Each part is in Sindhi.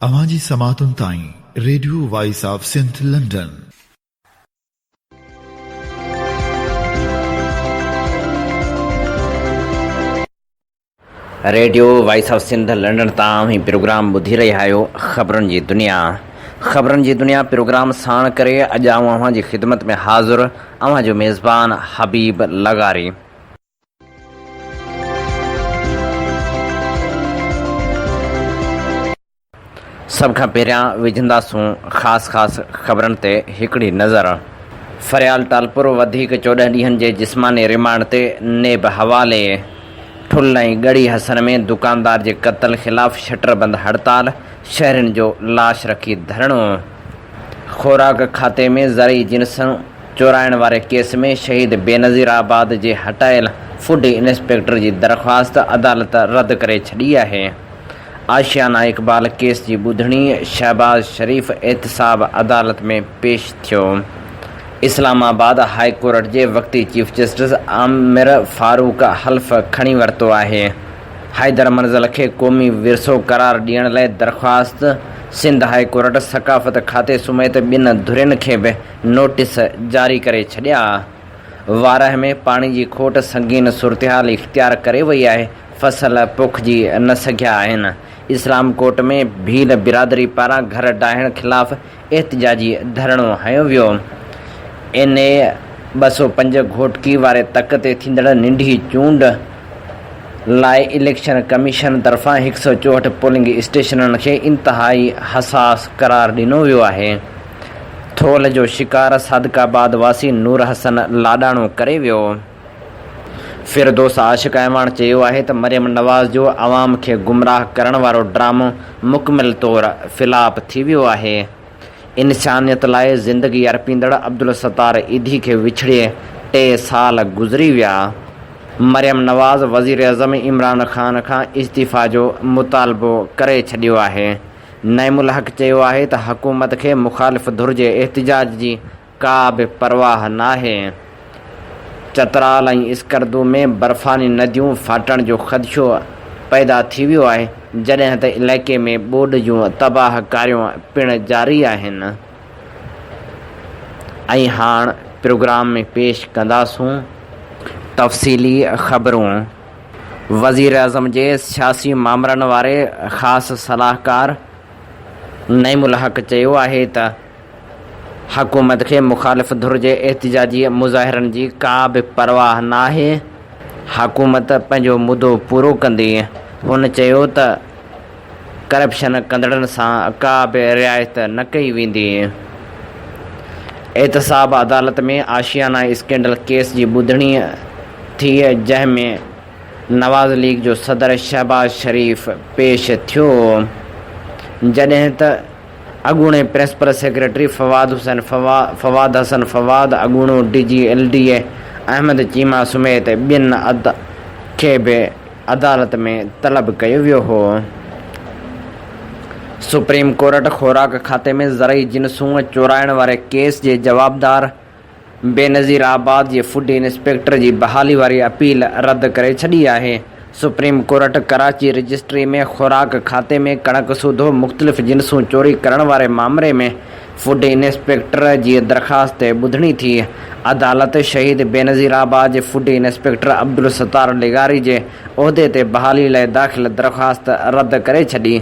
اوهان جي سماعتن تائين radio voice of Sindh London. Radio voice of Sindh London تان اوهين پروگرام ٻڌي رهيا آهيو خبرن جي دنيا خبرن جي دنيا پروگرام ساڻ ڪري اڄ آئون اوهان جي خدمت ۾ حاضر اوهان جو ميزبان حبيب لغاري. سڀ کان پهريان وجهنداسون خاص خاص خبرن تي هڪڙي نظر. فريال ٽالپر وڌيڪ 14 ڏينهن جي جسماني ريمانڊ تي نيب حوالي. ٺل ۽ ڳڙهي حسن ۾ دڪاندار جي قتل خلاف شٽر بند هڙتال، شهرين جو لاش رکي ڌرڻو. خوراڪ کاتي ۾ زرعي جنسون چورائڻ واري ڪيس ۾ شهيد بينظير آباد جي هٽايل فوڊ انسپيڪٽر جي درخواست عدالت رد ڪري ڇڏي آهي. آشيانه اقبال ڪيس جي ٻڌڻي شهباز شريف احتساب عدالت ۾ پيش ٿيو. اسلام آباد هاء ڪورٽ جي وقتي چيف جسٽس عامر فاروق حلف کڻي ورتو آهي. حيدر منزل کي قومي ورثو قرار ڏيڻ لاء درخواست، سنڌ هاء ڪورٽ ثقافت کاتي سميت ٻن ڌرين کي به نوٽيس جاري ڪري ڇڏيا. وارهه ۾ پاڻي جي کوٽ سنگين صورتحال اختيار ڪري وئي آهي، فصل پوکجي نه سگهيا آهن. اسلام ڪوٽ ۾ ڀيل برادري پاران گهر ڊاهڻ خلاف احتجاجي ڌرڻو هنيو ويو. اين اي 205 گهوٽڪي واري تڪ تي ٿيندڙ ننڍي چونڊ لاء اليڪشن ڪميشن طرفان 164 پولنگ اسٽيشنن کي انتهائي حساس قرار ڏنو ويو آهي. ٿولهه جو شڪار صادق آباد واسي نور حسن لاڏاڻو ڪري ويو. فردوس عاشق اعواڻ چيو آهي ته مريم نواز جو عوام کي گمراهه ڪرڻ وارو ڊرامو مڪمل طور فلاپ ٿي ويو آهي. انسانيت لاء زندگي ارپيندڙ عبدالستار ايڌي کي وڇڙي ٽي سال گذري ويا. مريم نواز وزيراعظم عمران خان کان استعيفيٰ جو مطالبو ڪري ڇڏيو آهي. نعيم الحق چيو آهي ته حڪومت کي مخالف ڌر جي احتجاج جي ڪا به پرواهه ناهي. چترال ۽ اسڪردو ۾ برفاني نديون ڦاٽڻ جو خدشو پيدا ٿي ويو آهي، جڏهن ته علائقي ۾ ٻوڏ جون تباهه ڪاريون پڻ جاري آهن. ۽ هاڻ پروگرام ۾ پيش ڪنداسون تفصيلي خبرون. وزيراعظم جي سياسي مامرن واري خاص صلاحڪار نعيم الحق چيو آهي ته حڪومت کي مخالف ڌر جي احتجاجي مظاهرن جي ڪا به پرواهه ناهي، حڪومت پنهنجو مدو پورو ڪندي. هن چيو ته ڪرپشن ڪندڙن سان ڪا به رعايت نه ڪئي ويندي. احتساب عدالت ۾ آشيانا اسڪينڊل ڪيس جي ٻڌڻي ٿي جنهن ۾ نواز ليگ جو صدر شهباز شريف پيش ٿيو جڏهن ته اڳوڻي پرنسپل سيڪريٽري فواد حسين فواد حسن فواد، اڳوڻو D G L D A Ahmed Cheema سميت ٻين کي به عدالت ۾ طلب ڪيو ويو هو. سپريم ڪورٽ خوراڪ کاتي ۾ زرعي جنسون چورائڻ واري ڪيس جي جوابدار بينظير آباد جي فوڊ انسپيڪٽر جي بحالي واري اپيل رد ڪري ڇڏي آهي. سپريم ڪورٽ ڪراچي رجسٽري ۾ خوراڪ کاتي ۾ ڪڻڪ سوڌو مختلف جنسون چوري ڪرڻ واري مامري ۾ فوڊ انسپيڪٽر جي درخواست تي ٻڌڻي ٿي. عدالت شهيد بينظير آباد جي فوڊ انسپيڪٽر عبدالستار لغاري جي عهدي تي بحالي لاء داخل درخواست رد ڪري ڇڏي.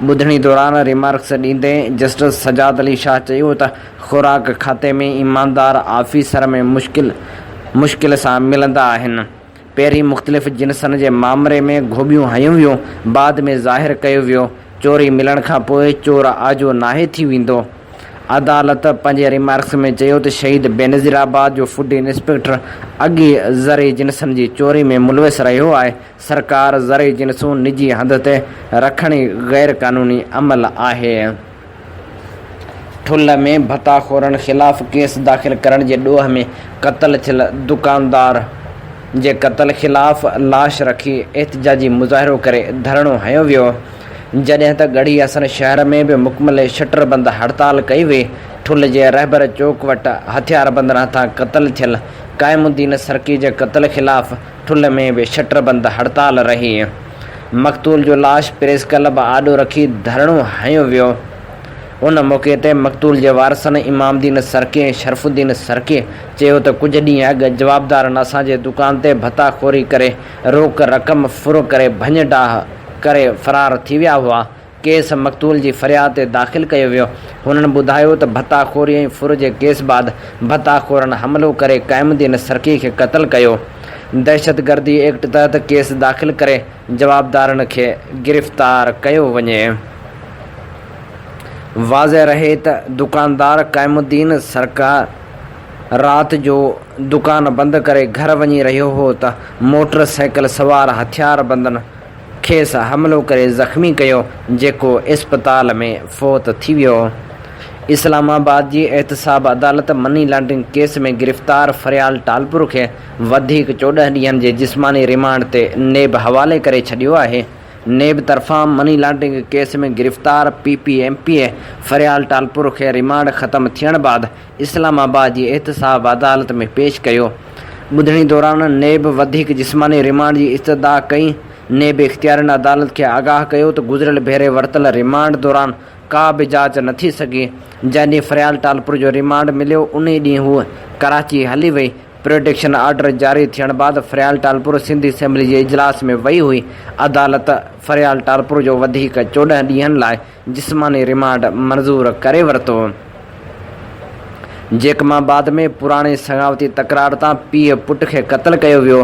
ٻڌڻي دوران ريمارڪس ڏيندي جسٽس سجاد علي شاهه چيو ته خوراڪ کاتي ۾ ايماندار آفيسر ۾ مشڪل مشڪل سان ملندا آهن. پهرين مختلف جنسن جي مامري ۾ گهوٻيون هنيون ويون، بعد ۾ ظاهر ڪيو ويو، چوري ملڻ کانپوء چور آجو ناهي ٿي ويندو. عدالت پنهنجي ريمارڪس ۾ چيو ته شهيد بينظير آباد جو فوڊ انسپيڪٽر اڳ ئي زرعي جنسن جي چوري ۾ ملوث رهيو آهي، سرڪار زرعي جنسون نجي هنڌ تي رکڻ ئي غير قانوني عمل آهي. ٺل ۾ ڀتاخورن خلاف ڪيس داخل ڪرڻ جي ڏوهه ۾ قتل ٿيل دڪاندار جي قتل خلاف لاش رکي احتجاجي مظاهرو ڪري ڌرڻو هنيو ويو، جڏهن ته ڳڙهي حسن شهر ۾ به مڪمل شٽر بند هڙتال ڪئي وئي، ٺل جي رهبر چوڪ وٽ هٿياربندن هٿان قتل ٿيل قائم الدين سرڪي جي قتل خلاف ٺل ۾ به شٽر بند هڙتال رهي. مقتول جو لاش پريس ڪلب آڏو رکي ڌرڻو هنيو ويو. ان موقعي تي مقتول جي وارثن امام الدين سرڪي ۽ شرف الدين سرڪي چيو ته ڪجهه ڏينهن اڳ جوابدارن اسان جي دڪان تي ڀتا خوري ڪري روڪ رقم ڦر ڪري ڀڃ ڊاهه ڪري فرار ٿي ويا هئا، ڪيس مقتول جي فرياد تي داخل ڪيو ويو. هنن ٻڌايو ته ڀتا خوري ۽ ڦر جي ڪيس بعد ڀتا خورن حملو ڪري قائم الدين سرڪي کي قتل ڪيو. دهشتگردي ايڪٽ تحت ڪيس داخل ڪري جوابدارن کي گرفتار ڪيو وڃي. واضح رهي ته دڪاندار قائم الدين سرڪا رات جو دڪان بند ڪري گهر وڃي رهيو هو ته موٽر سائيڪل سوار هٿياربندن کيس حملو ڪري زخمي ڪيو جيڪو اسپتال ۾ فوت ٿي ويو. اسلام آباد جي احتساب عدالت مني لانڊرنگ ڪيس ۾ گرفتار فريال ٽالپر کي وڌيڪ 14 ڏينهن جي جسماني ريمانڊ تي نيب حوالي ڪري ڇڏيو آهي. نيب طرفان مني لانڊرنگ ڪيس ۾ گرفتار P P M P A Faryal Talpur کي ريمانڊ ختم ٿيڻ بعد اسلام آباد جي احتساب عدالت ۾ پيش ڪيو. ٻڌڻي دوران نيب وڌيڪ جسماني ريمانڊ جي استدعا ڪئي. نيب اختيارين عدالت کي آگاهه ڪيو ته گذريل ڀيري ورتل ريمانڊ دوران ڪا به جاچ نه ٿي سگهي. جنهن ڏينهن فريال ٽالپر جو ريمانڊ مليو انهي ڏينهن هوء ڪراچي هلي وئي. پروڊڪشن آرڊر جاري ٿيڻ بعد فريال ٽالپر سنڌ اسيمبلي جي اجلاس ۾ وئي هئي. عدالت فريال ٽالپر جو وڌيڪ 14 ڏينهن لاء جسماني ريمانڊ منظور ڪري ورتو. جيڪب آباد ۾ پراڻي سڱاوتي تڪرار تان پيء پٽ کي قتل ڪيو ويو.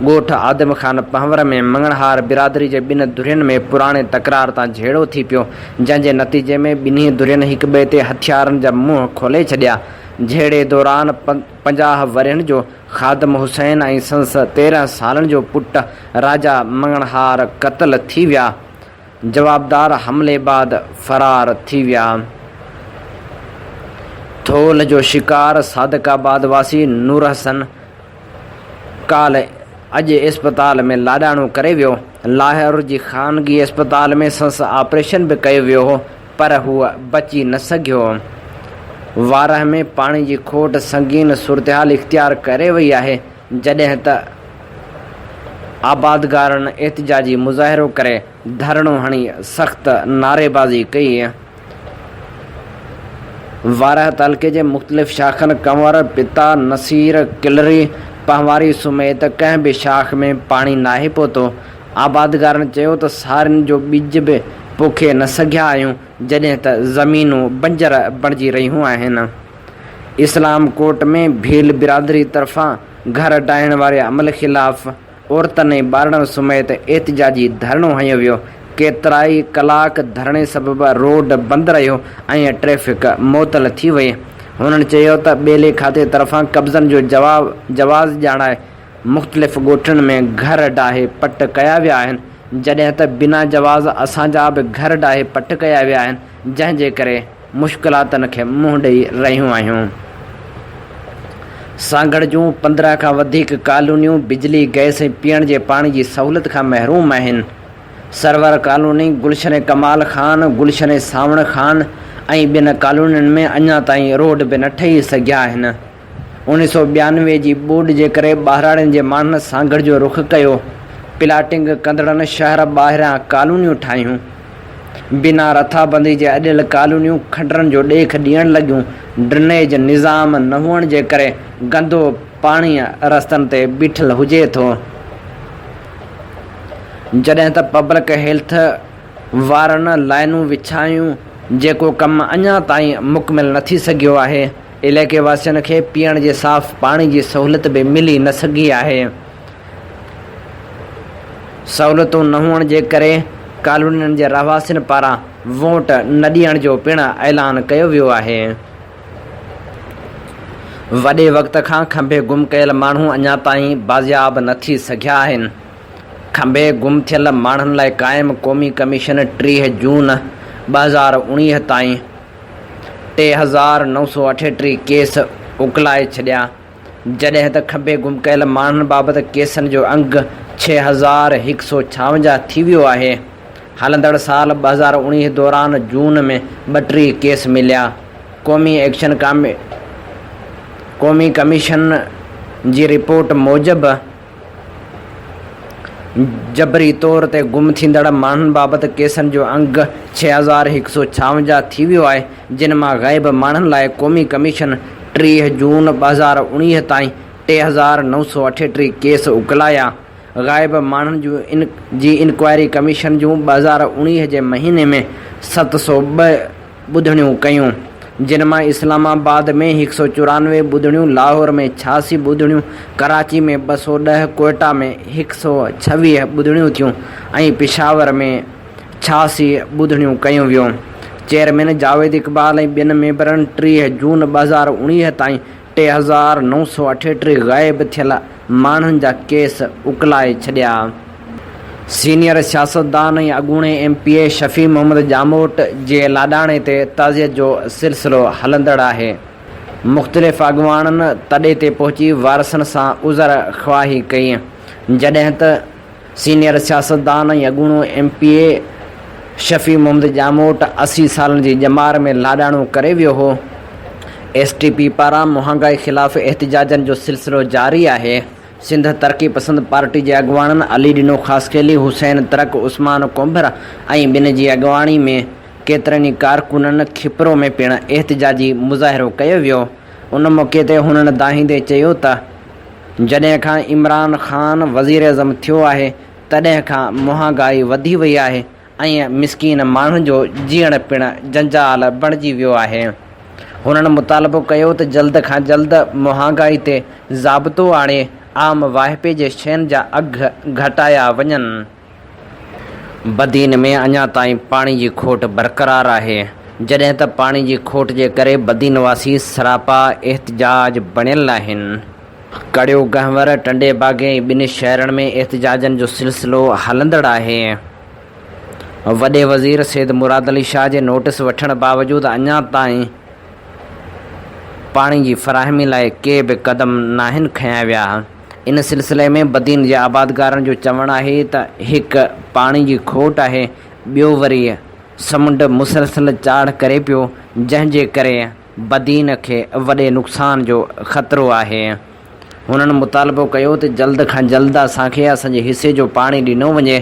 ڳوٺ آدم خان پنهور ۾ مڱڻهار برادري جي ٻن ڌرين ۾ پراڻي تڪرار تان جهيڙو ٿي پيو، جنهن جي نتيجي ۾ ٻنهي ڌرين هڪٻئي تي هٿيارن جا منهن کولي ڇڏيا. جهيڙي دوران 50 ورهين جو خادم حسين ۽ سندس 13 سالن جو پٽ راجا مڱڻهار قتل ٿي ويا. جوابدار حملي بعد فرار ٿي ويا. ٿولهه جو شڪار صادق آباد واسي نورحسن ڪالهه اڄ اسپتال ۾ لاڏاڻو ڪري ويو. لاهور جي خانگي اسپتال ۾ سندس آپريشن به ڪيو ويو هو پر هو بچي نه سگهيو. وارهه ۾ پاڻي جي کوٽ سنگين صورتحال اختيار ڪري وئي آهي. جڏهن ته آبادگارن احتجاجي مظاهرو ڪري ڌرڻو هڻي سخت نعريبازي ڪئي. وارهه تعلقي جي مختلف شاخن ڪنور، پتا، نصير، ڪلري، پنهواري سميت ڪنهن به شاخ ۾ پاڻي ناهي پهتو. آبادگارن چيو ته سارين جو ٻج به پوکي نه سگهيا آهيون جڏهن ته زمينون بنجر بڻجي رهيون آهن. اسلام ڪوٽ ۾ ڀيل برادري طرفان گهر ڊاهڻ واري عمل خلاف عورتن ۽ ٻارڙن سميت احتجاجي ڌرڻو هنيو ويو، ڪيترائي ڪلاڪ ڌرڻي سبب روڊ بند رهيو ۽ ٽريفڪ معطل ٿي وئي. هنن چيو ته ٻيلي کاتي طرفان قبضن جو جواز ڄاڻائي مختلف ڳوٺن ۾ گهر ڊاهي پٽ ڪيا ويا آهن، جڏهن ته بنا جواز اسان جا به گهر ڊاهي پٽ ڪيا ويا آهن، جنهن جي ڪري مشڪلاتن کي منهن ڏئي رهيون آهيون. سانگهڙ جون 15 کان وڌيڪ ڪالونيون بجلي، گئس ۽ پيئڻ جي پاڻي جي سهولت کان محروم آهن. سرور ڪالوني، گلشن ڪمال خان، گلشن سانوڻ خان ۽ ٻين ڪالونين ۾ اڃا تائين روڊ به نه ٺهي سگهيا آهن. 1992 جي ٻوڏ جي ڪري ٻاهراڙين جي ماڻهن سانگهڙ جو رخ ڪيو، پلاٽنگ ڪندڙن شهر ٻاهريان ڪالونيون ٺاهيون. بنا رٿابندي جي اڏيل ڪالونيون کنڊرن جو ڏيک ڏيڻ لڳيون، ڊرنيج نظام نه هئڻ جي ڪري گندو پاڻي رستن تي بيٺل هجي ٿو. جڏهن ته پبلڪ هيلٿ وارن لائنون وڇايون جيڪو ڪم اڃا تائين مڪمل نه ٿي سگهيو آهي. علائقي واسين کي پيئڻ جي صاف پاڻي جي سهولت به ملي نه سگهي آهي. سهولتون نه هئڻ جي ڪري ڪالونين جي رهواسين پاران ووٽ نه ڏيڻ جو پڻ اعلان ڪيو ويو آهي. وڏي وقت کان کنڀي گم ڪيل ماڻهو اڃا تائين بازياب نه ٿي سگهيا آهن. کنڀي گم ٿيل ماڻهن لاء قائم قومي ڪميشن 30 جون 2019 تائين 3938 ڪيس اڪلائي ڇڏيا، جڏهن ته کنڀي گم ڪيل ماڻهن بابت ڪيسن جو انگ 6156 ٿي ويو آهي. هلندڙ سال 2019 دوران جون ۾ 32 ڪيس مليا. قومي ايڪشن قومي ڪميشن جي رپورٽ موجب، جبري طور تي گم ٿيندڙ ماڻهن بابت ڪيسن جو انگ 6156 ٿي ويو آهي، جن مان غائب ماڻهن لاء قومي ڪميشن 30 جون 2019 تائين 3938 ڪيس اڪلايا. غائب ماڻهن جون جي انڪوائري ڪميشن جون 2019 جي مهيني ۾ 702 ٻڌڻيون ڪيون، جن مان اسلام آباد ۾ 194 ٻڌڻيون، لاهور ۾ 86 ٻڌڻيون، ڪراچي ۾ 210، ڪوئيٽا ۾ 126 ٻڌڻيون ٿيون ۽ پشاور ۾ 86 ٻڌڻيون ڪيون ويون. چيئرمين جاويد اقبال ۽ ٻين ميمبرن 30 جون 2019 تائين 3938 غائب ٿيل ماڻهن جا ڪيس اڪلائي ڇڏيا. سينيئر سياستدان ۽ اڳوڻي M P A Shafi Muhammad Jamot جي لاڏاڻي تي تعزيت جو سلسلو هلندڙ آهي. مختلف اڳواڻن تڏي تي پهچي وارثن سان عذر خواهي ڪئي. جڏهن ته سينيئر سياستدان ۽ اڳوڻو M P A Shafi Muhammad Jamot 80 سالن جي ڄمار ۾ لاڏاڻو ڪري ويو هو. ايس ٽي پي پاران مهانگائي خلاف احتجاجن جو سلسلو جاري آهي. سنڌ ترقي پسند پارٽي جي اڳواڻن علي ڏنو خاصخيلي، حسين ترڪ، عثمان ڪنڀر ۽ ٻين جي اڳواڻي ۾ ڪيترن ئي ڪارڪنن کپرو ۾ پڻ احتجاجي مظاهرو ڪيو ويو. ان موقعي تي هنن دانهيندي چيو ته جڏهن کان عمران خان وزيراعظم ٿيو آهي تڏهن کان مهانگائي وڌي وئي آهي ۽ مسڪين ماڻهن جو جيئڻ پڻ جنجال بڻجي ويو آهي. هنن مطالبو ڪيو ته جلد کان جلد مهانگائي تي ضابطو آڻي عام واهپي جي شين جا اگهه گهٽايا وڃن. بدين ۾ اڃا تائين پاڻي جي کوٽ برقرار آهي، جڏهن ته پاڻي جي کوٽ جي ڪري بدين واسي سراپا احتجاج بڻيل آهن. ڪڙيو گهنور، ٽنڊي باگي ۽ ٻن شهرن ۾ احتجاجن جو سلسلو هلندڙ آهي. وڏي وزير سيد مراد علي شاهه جي نوٽيس وٺڻ باوجود اڃا تائين پاڻي جي فراهمي لاء ڪي به قدم ناهن کنيا ويا. ان سلسلي ۾ بدين جي آبادگارن جو چوڻ آهي ته هڪ پاڻي جي کوٽ آهي ٻيو وري سمنڊ مسلسل چاڙهه ڪري پيو جنهن جي ڪري بدين کي وڏي نقصان جو خطرو آهي. هنن مطالبو ڪيو ته جلد کان جلد اسان کي اسان جي حصي جو پاڻي ڏنو وڃي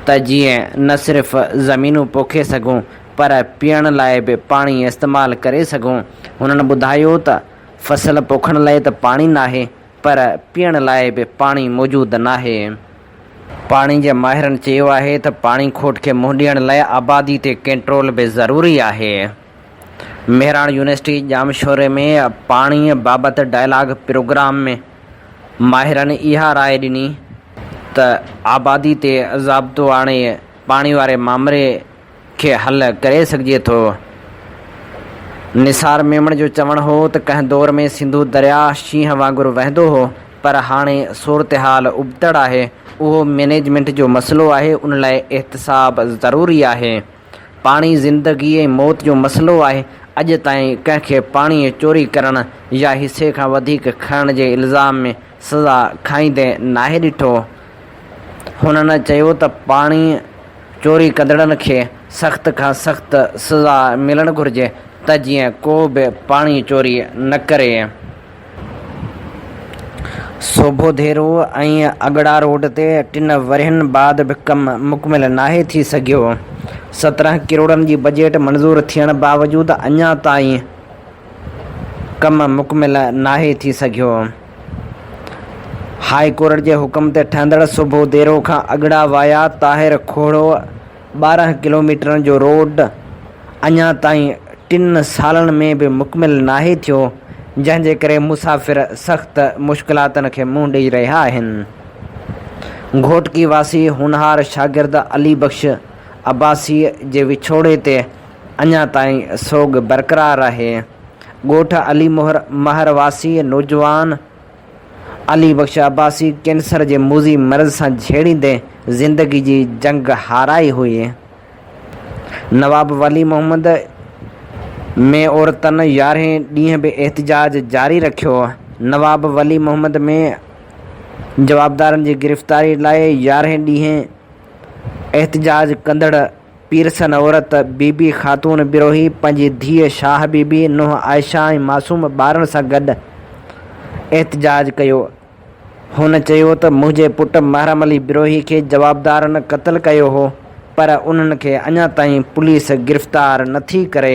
ته جيئن نه صرف زمينون پوکي سگهون پر پيئڻ لاء به پاڻي استعمال ڪري سگهون. هنن ٻڌايو ته فصل پوکڻ لاء ته پاڻي ناهي پر پيئڻ لاء به پاڻي موجود ناهي. پاڻي جي ماهرن چيو آهي ته پاڻي کوٽ کي منهن ڏيڻ لاء آبادي تي ڪنٽرول به ضروري آهي. مهراڻ يونيورسٽي ڄامشوري ۾ پاڻي بابت ڊائلاگ پروگرام ۾ ماهرن اها راء ڏني ته آبادي تي ضابطو آڻي پاڻي واري مامري کي حل ڪري سگهجي ٿو. نثار ميمڻ جو چوڻ هو ته ڪنهن دور ۾ سنڌو درياهه شينهن وانگر وهندو هو پر هاڻي صورتحال ابتڙ آهي، اهو مئنيجمينٽ جو مسئلو آهي ان لاء احتساب ضروري آهي. پاڻي زندگي ۽ موت جو مسئلو آهي، اڄ تائين ڪنهن کي پاڻي چوري ڪرڻ يا حصي کان وڌيڪ کڻڻ جي الزام ۾ سزا کائيندي ناهي ڏٺو. هنن چيو ته پاڻي چوري ڪندڙن کي سخت کان سخت سزا ملڻ گهرجي ته جيئن ڪو به پاڻي چوري نه ڪري. سوڀوديرو ۽ اڳڙا روڊ تي ٽن ورهين بعد به ڪم مڪمل ناهي ٿي سگهيو، 17 ڪروڙن جي بجيٽ منظور ٿيڻ باوجود اڃا تائين ڪم مڪمل ناهي ٿي سگهيو. هاء ڪورٽ جي حڪم تي ٺهندڙ صبح ديرو کان اڳڙا وايا طاهر کوڙو 12 ڪلوميٽرن جو روڊ اڃا تائين ٽن سالن ۾ به مڪمل ناهي ٿيو، جنهن جي ڪري مسافر سخت مشڪلاتن کي منهن ڏئي رهيا آهن. گهوٽڪي واسي هونهار شاگرد علي بخش عباسي جي وڇوڙي تي اڃا تائين سوڳ برقرار آهي. ڳوٺ علي مهر واسي نوجوان علي بخش عباسي ڪينسر جي موذي مرض سان جهيڙيندي زندگي جي جنگ هارائي هئي. نواب ولي محمد ۾ عورتن يارهين ڏينهن به احتجاج جاري رکيو. نواب ولي محمد ۾ جوابدارن جي گرفتاري لاء يارهين ڏينهن احتجاج ڪندڙ پيرسن عورت بي بي خاتون بروهي پنهنجي ڌيء شاهه بي بي، نونهن عائشه ۽ معصوم ٻارن سان گڏ احتجاج ڪيو. هن چيو ته منهنجي پٽ محرم علي بروهي کي جوابدارن قتل ڪيو هو پر انهن کي اڃا تائين پوليس گرفتار نٿي ڪري.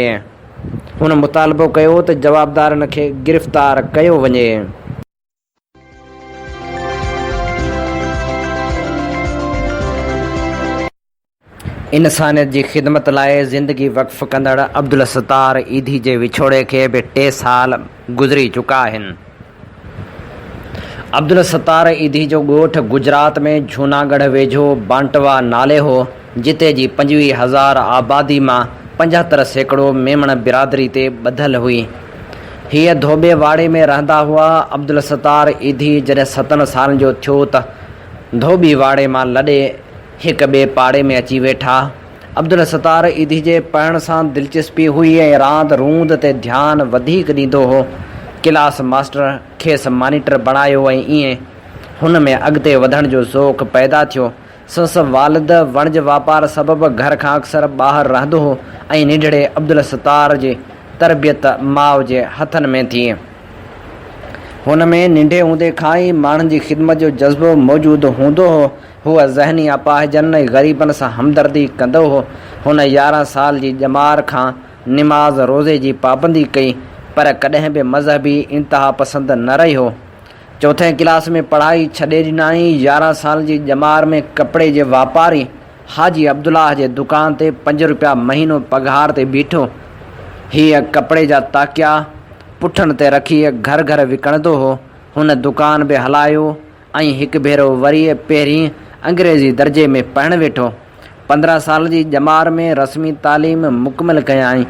هن مطالبو ڪيو ته جوابدارن کي گرفتار ڪيو وڃي. انسانيت جي خدمت لاء زندگي وقف ڪندڙ عبدالستار ايڌي جي وڇوڙي کي به ٽي سال گذري چڪا آهن. عبدالستار ايڌي جو ڳوٺ گجرات ۾ جهوناڳڙهه ويجهو بانٽوا نالي هو، جتي جي 25 هزار آبادي مان 75% ميمڻ برادري تي ٻڌل هئي. هيء ڌوٻي واڙي ۾ رهندا هئا. عبدالستار ايڌي جڏهن ستن سالن جو ٿيو ته ڌوٻي واڙي مان لڏي هڪ ٻئي پاڙي ۾ اچي ويٺا. عبدالستار ايڌي جي پڙهڻ سان دلچسپي هئي ۽ راند روند تي ڌيان وڌيڪ ڏيندو هو. ڪلاس ماستر کيس مانيٽر بڻايو ۽ ائين هن ۾ اڳتي وڌڻ جو ذوق پيدا ٿيو. سندس والد وڻج واپار سبب گهر کان اڪثر ٻاهر رهندو هو ۽ ننڍڙي عبدالستار جي تربيت ماء جي هٿن ۾ ٿي. هن ۾ ننڍي هوندي کان ئي ماڻهن جي خدمت جو جذبو موجود هوندو هو. هو ذهني اپاهجن ۽ غريبن سان همدردي ڪندو هو. هن يارهن سال جي ڄمار کان نماز روزي جي پابندي ڪئي، پر ڪڏهن به مذهبي انتهاپسند نه رهيو. چوٿين ڪلاس ۾ پڙهائي ڇڏي ڏنائين. يارهن سال جي ڄمار ۾ ڪپڙي جي واپاري حاجي عبدالله جي دڪان تي پنج روپيا مهينو پگهار تي بيٺو. هيء ڪپڙي جا تاڪيا پٺن تي رکي گهر گهر وڪڻندو هو. هن دڪان به هلايو ۽ هڪ ڀيرو وري پهرين انگريزي درجي ۾ پڙهڻ ويٺو. 15 سال جي ڄمار ۾ رسمي تعليم مڪمل ڪيائين.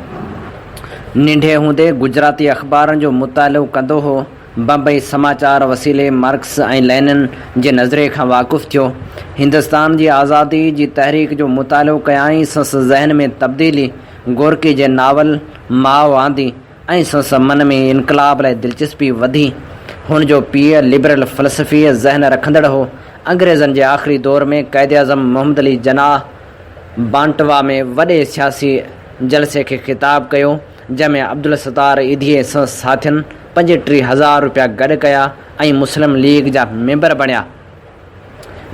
ننڍي هوندي گجراتي اخبارن جو مطالعو ڪندو هو. بمبئي سماچار وسيلي مارڪس ۽ لينن جي نظرئي کان واقف ٿيو. هندستان جي آزادي جي تحريڪ جو مطالعو ڪيائين. سندس ذهن ۾ تبديلي گورڪي جي ناول ماء آندي. ۽ سندس من ۾ انقلاب لاء دلچسپي وڌي. هن جو پيء لبرل فلسفي ذهن رکندڙ هو. انگريزن جي آخري دور ۾ قائداعظم محمد علي جناح بانٽوا ۾ وڏي سياسي جلسي کي خطاب ڪيو، جنهن ۾ عبدالستار ايڌي ۽ سندس ساٿين 35 هزار روپيا گڏ ڪيا ۽ مسلم ليگ جا ميمبر بڻيا.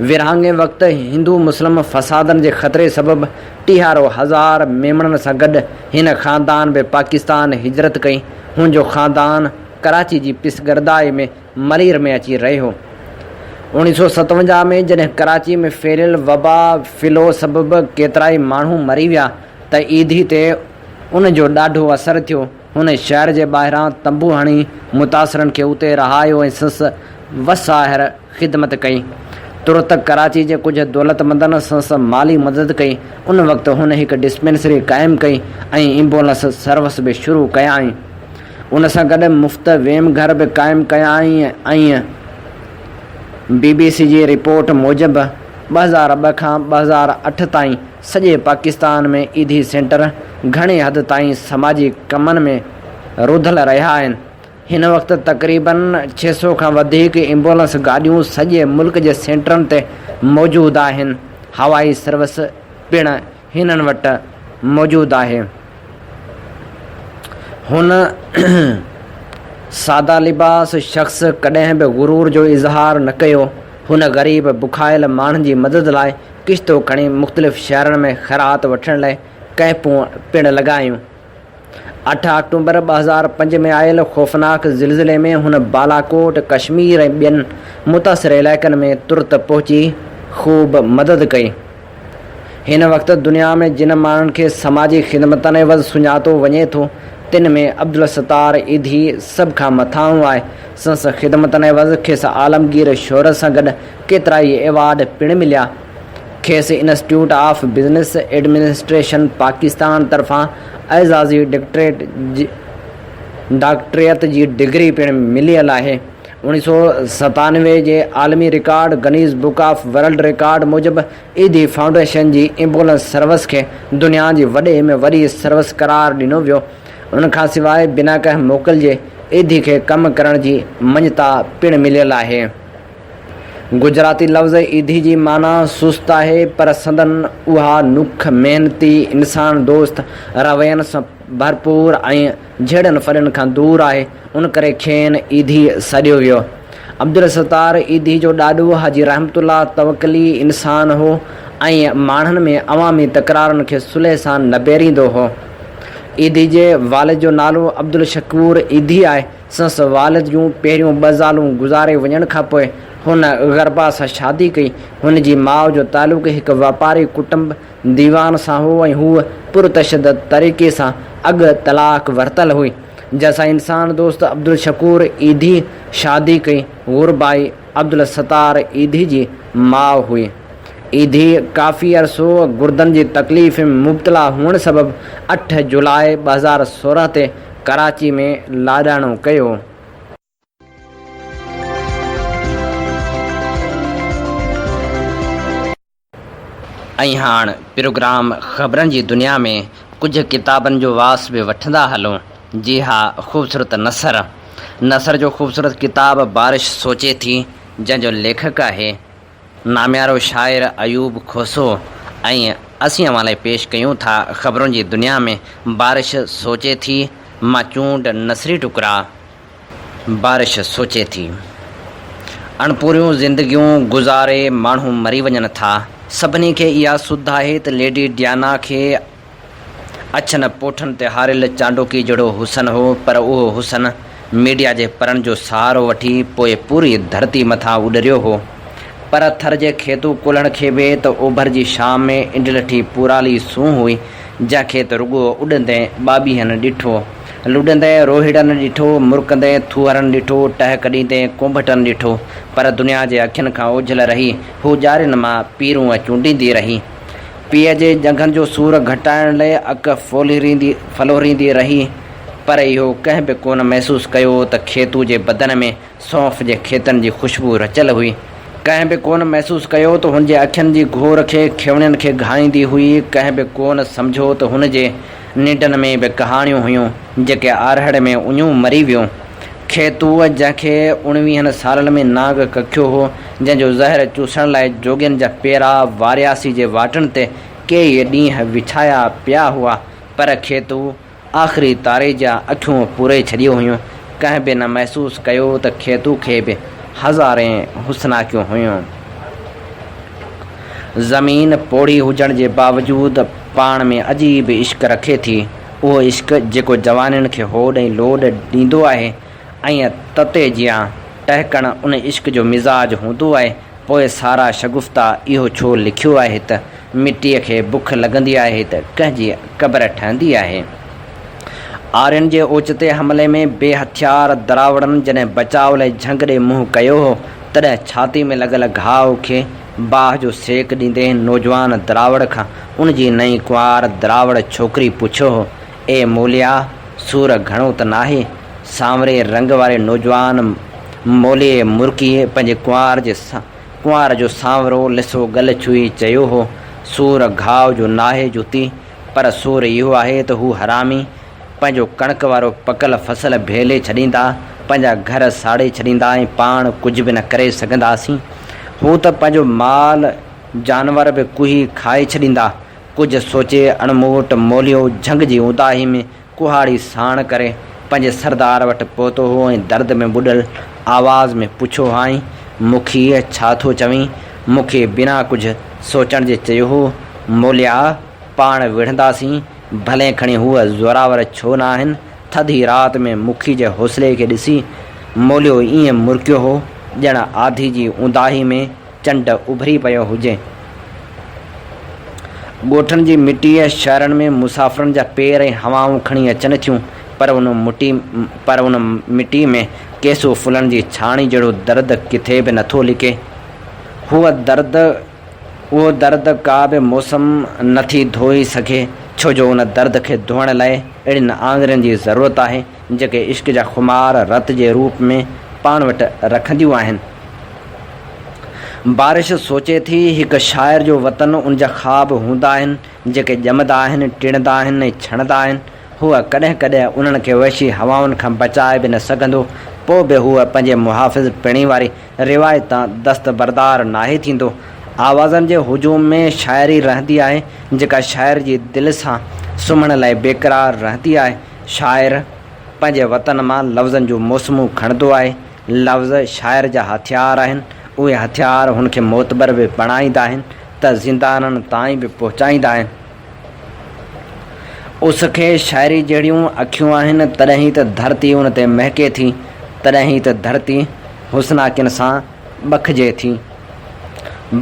ورهاڱي وقت هندو مسلم فسادن جي خطري سبب ٽيهارو هزار ميمڻن سان گڏ هن خاندان به پاڪستان هجرت ڪئي. هن جو خاندان ڪراچي جي پسگردائي ۾ ملير ۾ اچي رهيو. 1957 ۾ جڏهن ڪراچي ۾ ڦهليل وبا فلو سبب ڪيترائي ماڻهو مري ويا ته ايڌي تي ان جو ڏاڍو اثر ٿيو. هن شهر جي ٻاهران تنبو هڻي متاثرن کي اتي رهايو ۽ سندس وس آهر خدمت ڪئي. ترت ڪراچي جي ڪجهه دولتمندن سندس مالي مدد ڪئي. ان وقت هن هڪ ڊسپينسري قائم ڪئي ۽ ايمبولنس سروس به شروع ڪيائين. ان سان گڏ مفت ويم گهر به قائم ڪيائين ۽ بي بي سي جي رپورٽ موجب 2002 کان 2008 تائين سڄي پاڪستان ۾ ايڌي سينٽر گهڻي حد تائين سماجي ڪمن ۾ رڌل رهيا آهن. هن وقت تقريبن 600 کان وڌيڪ ايمبولنس گاڏيون سڄي ملڪ جي سينٽرن تي موجود آهن. هوائي سروس پڻ هنن وٽ موجود آهي. هن ساده لباس شخص ڪڏهن به غرور جو اظهار نه ڪيو. هن غريب بکايل ماڻهن جي مدد لاء ڪشتو کڻي مختلف شهرن ۾ خيرات وٺڻ لاء ڪئمپون پڻ لڳايون. اٺ آڪٽومبر 2005 ۾ آيل خوفناڪ زلزلي ۾ هن بالاڪوٽ، ڪشمير ۽ ٻين متاثر علائقن ۾ ترت پهچي خوب مدد ڪئي. هن وقت دنيا ۾ جن ماڻهن کي سماجي خدمتن عيوض سڃاتو وڃي ٿو، تن ۾ عبدالستار ايڌي سڀ کان مٿانهون آهي. سندس خدمتن عيوض کيس عالمگير شهرت سان گڏ ڪيترائي ايوارڊ پڻ مليا. کيس institute of business administration Pakistan طرفان اعزازي ڊاڪٽريت جي ڊگري پڻ مليل آهي. 1997 جي عالمي record Guinness book of world record موجب ايڌي فائونڊيشن جي ايمبولنس سروس کي دنيا جي وڏي ۾ وڏي سروس قرار ڏنو ويو. ان کان سواء بنا ڪنهن موڪل جي ايڌي کي ڪم ڪرڻ جي مڃتا پڻ مليل آهي. گجراتي لفظ ايڌي جي معنيٰ سست آهي پر سندن اها نک محنتي، انسان دوست روين سان ڀرپور ۽ جهيڙن ڦڏن کان دور آهي ان ڪري کين ايڌي سڏيو ويو. عبدالستار ايڌي جو ڏاڏو حاجي رحمت الله توڪلي انسان هو ۽ ماڻهن ۾ عوامي تڪرارن کي صلح سان نبيريندو هو. ايڌي جي والد جو نالو عبدالشڪور ايڌي آهي. سندس والد جون پهريون ٻه زالون گذاري وڃڻ کانپوء هن غربا سان شادي ڪئي. هن جي ماء جو تعلق هڪ واپاري ڪٽنب ديوان سان هو ۽ هوء پرتشدد طريقي سان اڳ طلاق ورتل هئي. جنهن سان انسان دوست عبدالشڪور ايڌي شادي ڪئي. غربائي عبدالستار ايڌي جي ماء هئي. ايڌي ڪافي عرصو گردن جي تڪليف ۾ مبتلا هئڻ سبب اٺ جولاء 2016 تي ڪراچي ۾ لاڏاڻو ڪيو. ۽ هاڻ پروگرام خبرن جي دنيا ۾ ڪجهه ڪتابن جو واس به وٺندا هلون. جي ها خوبصورت نثر. نثر جو خوبصورت ڪتاب بارش سوچي ٿي جنهن جو ليکڪ آهي ناميارو شاعر ايوب کوسو ۽ اسين اوهان لاء پيش ڪيون ٿا خبرن جي دنيا ۾ بارش سوچي ٿي مان چونڊ نثري ٽڪرا. بارش سوچي ٿي. اڻپوريون زندگيون گذاري ماڻهو مري وڃن ٿا. سڀني کي اها سڌ آهي ته ليڊي ڊيانا کي اڇن پوٺن تي هاريل چانڊوڪي جهڙو حسن هو پر اهو حسن ميڊيا جي پرن جو سهارو وٺي پوء پوري ڌرتي مٿان اڏريو هو. پر ٿر جي کيتو ڪولهڻ کي به ته اوڀر جي شام ۾ انڊلٺي پورالي سونهن هئي، جنهن کي ته رڳو اڏندين ٻاٻيهن ڏٺو، لڏندين روهيڙن ڏٺو، مرڪندين ٿوهرن ڏٺو، ٽهڪ ڏيندين ڪونڀٽن ڏٺو، پر دنيا جي اکين کان اوجهل رهي، هو ڄارين مان پيرون چونڊيندي رهي. پيء جي ڄنگهن جو سور گهٽائڻ لئه اک ڦلوريندي رهي، پر اهو ڪنهن به ڪونه محسوس ڪيو ته کيتو جي بدن ۾ سونف جي کيتن جي خوشبو رچيل هئي. ڪنهن به ڪونه محسوس ڪيو ته هن جي اکين جي گهور کي کيوڻين کي گهائيندي هئي. ڪنهن به ڪونه سمجهيو ته هن جي ننڊن ۾ به ڪهاڻيون هيون، جيڪي آرهڙ ۾ اڃون مري ويون. کيتوء، جنهن کي اڻويهن سالن ۾ نانگ ڪکيو هو، جنهن جو زهر چوسڻ لاء جوڳين جا پيرا وارياسي جي واٽن تي ڪيئي ڏينهن وڇايا پيا هئا، پر کيتوء آخري تاري جا اکيون پوري ڇڏيون هيون. ڪنهن به نه محسوس ڪيو ته کيتو کي به هزارين حسناڪيون هيون. زمين پوڙهي هجڻ جي باوجود پاڻ ۾ عجيب عشق رکي ٿي. اهو عشق جيڪو جوانين کي هوڏ ۽ لوڏ ڏيندو آهي ۽ تتي جيان ٽهڪڻ ان عشق جو مزاج هوندو آهي. پوء سارا شگفته اهو ڇو لکيو آهي ته مٽيء کي بک لڳندي آهي ته ڪنهن جي قبر ٺهندي آهي. آرين جي اوچتي حملي ۾ بي هٿيار دراوڙن جڏهن بچاء لاء جهنگ ڏي منهن ڪيو هو، تڏهن ڇاتي ۾ لڳل گهاء کي باهه جو سيڪ ڏيندي نوجوان دراوڙ کان ان جي نئين ڪنوار دراوڙ ڇوڪري پڇيو هو، اي موليٰ! سور گهڻو ته ناهي؟ سانوري رنگ واري نوجوان موليء مرڪي پنهنجي ڪنوار جي ڪنوار جو سانورو لسو ڳل ڇهي چيو هو، سور گهاء جو ناهي جوتي، پر سور اهو آهي ته هو حرامي پنهنجو ڪڻڪ وارو پڪل فصل ڀيلي ڇڏيندا، پنهنجا گهر ساڙي ڇڏيندا ۽ پاڻ ڪجهه به نه ڪري سگهنداسين. هو ته پنهنجو مال جانور به ڪهي کائي ڇڏيندا. ڪجهه سوچي اڻموٽ موليو جهنگ جي اونداهي ۾ ڪهاڙي ساڻ ڪري پنهنجي سردار وٽ پهتو هو ۽ درد ۾ ٻڏل آواز ۾ پڇيو هئائين، مکيء ڇا ٿو چوين؟ مکي بنا ڪجهه سوچڻ جي چيو هو، موليٰ! پاڻ وڙهنداسين، ڀلين کڻي هوء زوراور ڇو نه آهن. ٿڌي رات ۾ مکي جي حوصلي کي ڏسي موليو ائين مرڪيو هو، ڄڻ آڌي جي اونداهي ۾ چنڊ اڀري پيو هجي. ڳوٺن جي مٽيء شهرن ۾ مسافرن جا پير ۽ هوائون کڻي اچن ٿيون، پر ان مٽي پر ان مٽيء ۾ ڪيسو ڦلن جي ڇاڻي جهڙو درد ڪٿي به نٿو لڪي. هو درد اهو درد ڪا به موسم نٿي ڌوئي سگهي، ڇو جو ان درد کي ڌوئڻ لاء اهڙين آڱرين جي ضرورت آهي، جيڪي عشق جا خمار رت جي روپ ۾ پاڻ وٽ رکنديون آهن. بارش سوچي ٿي، هڪ شاعر جو وطن ان جا خواب هوندا آهن، جيڪي ڄمندا آهن، ٽڙندا آهن ۽ ڇڻندا آهن. هو ڪڏهن ڪڏهن انهن کي وحشي هوائن کان بچائي به نه سگهندو، پوء به هو پنهنجي محافظ پڻي واري روايت تان دستبردار ناهي ٿيندو. آوازن جي هجوم ۾ شاعري رهندي آهي، جيڪا شاعر جي دل سان سمهڻ لاء بيقرار رهندي آهي. شاعر پنهنجي وطن مان لفظن جون موسمون کڻندو آهي. لفظ شاعر جا هٿيار آهن، اهي هٿيار هن کي معتبر به بڻائيندا آهن ته زندانن تائين به پهچائيندا آهن. اس کي شاعري جهڙيون اکيون آهن، تڏهن ئي ته ڌرتي ان تي مهڪي ٿي، تڏهن ئي ته ڌرتي حسناڪين سان ٻکجي ٿي.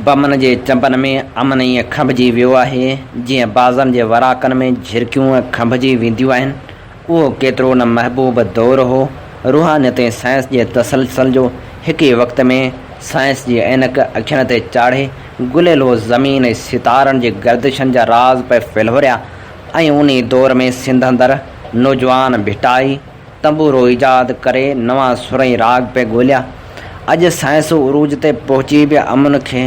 بمن جي چنبن ۾ امن ائين کنڀجي ويو آهي، جيئن بازن جي وراڪن ۾ جهرڪيون کنڀجي وينديون آهن. اهو ڪيترو نه محبوب دور هو. روحانيت ۽ سائنس جي تسلسل جو هڪ ئي وقت ۾ سائنس جي عينڪ اکين تي چاڙهي گليلو زمين ۽ ستارن جي گردشن جا راز پئي ڦلهوريا ۽ انهي دور ۾ سنڌ اندر نوجوان ڀٽائي تنبورو ايجاد ڪري نوان سر ۽ راڳ پئي ڳوليا. اڄ سائنس عروج تي پهچي به امن کي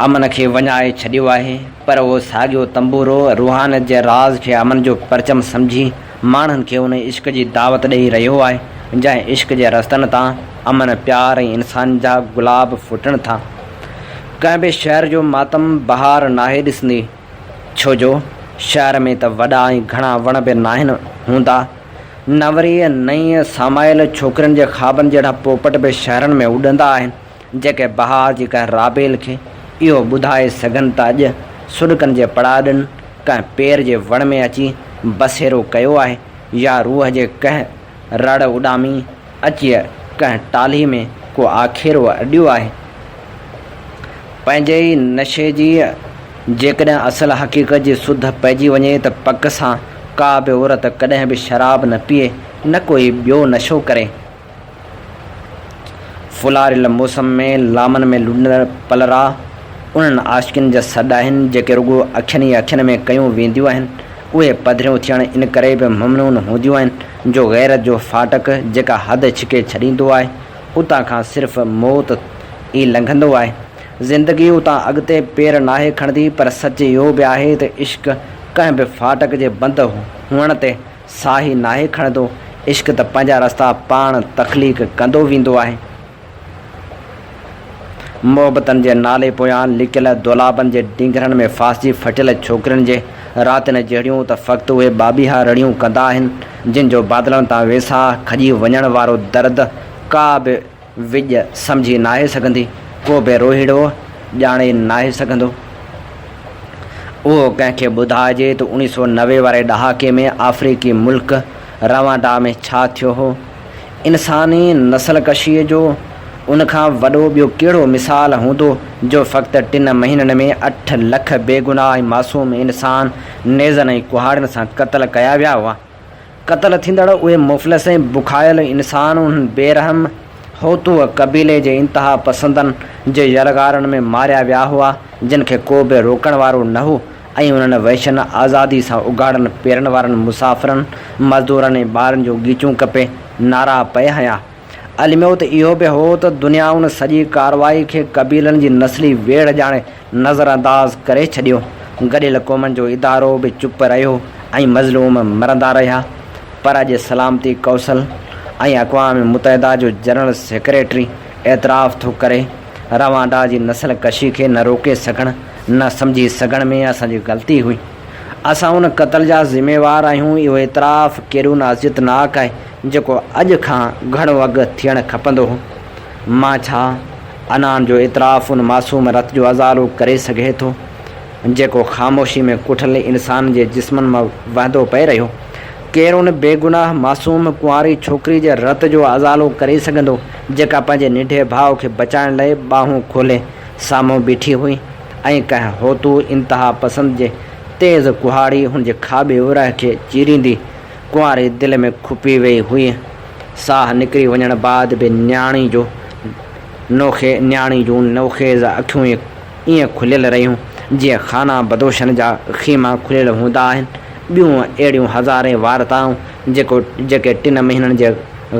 امن کي وڃائي ڇڏيو آهي، پر اهو ساڳيو تنبورو روحانيت جي راز کي امن جو پرچم سمجهي ماڻهن کي ان عشق جي دعوت ڏئي رهيو آهي، جنهن عشق جي رستن تان امن، پيار ۽ انسانيت جا گلاب ڦٽن ٿا. ڪنهن به شهر جو ماتم بهار ناهي ڏسندي، ڇو جو شهر ۾ ته وڏا ۽ گهڻا وڻ به ناهن هوندا، نه وري نئين سامايل ڇوڪرين جي خوابن جهڙا پوپٽ به شهرن ۾ اڏندا آهن. جيڪي بهار جي ڪنهن رابيل کي اهو ٻڌائي سگهن ته اڄ سڏڪن جي پڙاڏن ڪنهن پير جي وڻ ۾ اچي بسيرو ڪيو آهي يا روح جي ڪنهن رڙ اڏامي اچي ڪنهن ٽالهي ۾ ڪو آکيرو اڏيو آهي. پنهنجي ئي نشي جي جيڪڏهن اصل حقيقت جي سڌ پئجي وڃي ته پڪ سان ڪا به عورت ڪڏهن به شراب نه پيئي نه ڪوئي ٻيو نشو ڪري. ڦلاريل موسم ۾ لامن ۾ لڏندڙ پلرا انهن عاشقن جا سڏ آهن، جيڪي رڳو اکين ئي اکين ۾ ڪيون وينديون آهن. اهي پڌريون ٿيڻ ان ڪري به ممنون هونديون آهن، جو غيرت جو ڦاٽڪ جيڪا حد ڇڪي ڇڏيندو آهي، اتان کان صرف موت ئي لنگهندو آهي. زندگي اتان اڳتي پير ناهي کڻندي، پر سچ اهو به آهي ته عشق ڪنهن به ڦاٽڪ جي بند هئڻ تي ساهي ناهي کڻندو، عشق ته پنهنجا رستا پاڻ تخليق ڪندو ويندو آهي. محبتن جي نالي پويان لڪيل دولابن جي ڊينگهرن ۾ ڦاسجي ڦٽيل ڇوڪرين جي راتين جهڙيون ته فقط اهي ٻاٻيها رڙيون ڪندا آهن، جن جو بادلن تان ويساهه کڄي وڃڻ وارو درد ڪا به وڄ سمجهي ناهي سگهندي، ڪو به روهيڙو ڄاڻي ناهي سگهندو. اهو ڪنهن کي ٻڌائجي ته اوڻيهه سو 90 واري ڏهاڪي ۾ آفريقي ملڪ روانڊا ۾ ڇا ٿيو هو. انساني نسل ڪشيء جو ان کان وڏو ٻيو ڪهڙو مثال هوندو جو فقط ٽن مهينن ۾ اٺ لک بيگناهه ۽ معصوم انسان نيزن ۽ ڪهاڙين سان قتل ڪيا ويا هئا. قتل ٿيندڙ اهي مفلس ۽ بکايل انسان انهن بي رحم هوتوء قبيلي جي انتها پسندن جي يلغارن ۾ ماريا ويا هئا، جن کي ڪو به روڪڻ وارو نه هو ۽ انهن وحشين آزادي سان اگهاڙن پيرن وارن مسافرن، مزدورن ۽ ٻارن جون ڳيچون ڪپي نعرا پئي هنيا. الميو ته اهو به هو ته دنيا ان سڄي ڪارروائي کي قبيلن جي نسلي ويڙهه ڄاڻي نظرانداز ڪري ڇڏيو. گڏيل قومن جو ادارو به چپ رهيو ۽ مظلوم مرندا رهيا. پر اڄ سلامتي ڪائونسل ۽ اقوام متحده جو جنرل سيڪريٽري اعتراف ٿو ڪري، روانڊا جي نسل ڪشي کي نه روڪي سگهڻ، نه سمجهي سگهڻ ۾ اسان جي غلطي هئي. اسان ان قتل جا ذميوار آهيون، اهو اعتراف ڪيڏو نه اذيتناڪ آهي، جيڪو اڄ کان گهڻو اڳ ٿيڻ کپندو هو. مان ڇا عنان جو اعتراف ان معصوم رت جو ازالو ڪري سگهي ٿو، جيڪو خاموشي ۾ ڪٺل انسانن جي جسمن مان وهندو پئي رهيو؟ ڪير ان بيگناهه معصوم ڪنواري ڇوڪري جي رت جو ازالو ڪري سگهندو، جيڪا پنهنجي ننڍي ڀاء کي بچائڻ لئه ٻانهون کولي سامهون بيٺي هئي ۽ ڪنهن هوتو انتها پسند جي تيز ڪهاڙي هن جي کاٻي ارهه کي چيريندي ڪنواري دل ۾ کپي ويئي هئي. ساهه نڪري وڃڻ بعد به نياڻي جو نوخي نياڻي جون نوخيز اکيون ائين کليل رهيون، جيئن خانه بدوشن جا خيما کليل هوندا آهن. ٻيون اهڙيون هزارين وارتائون جيڪو جيڪي ٽن مهينن جي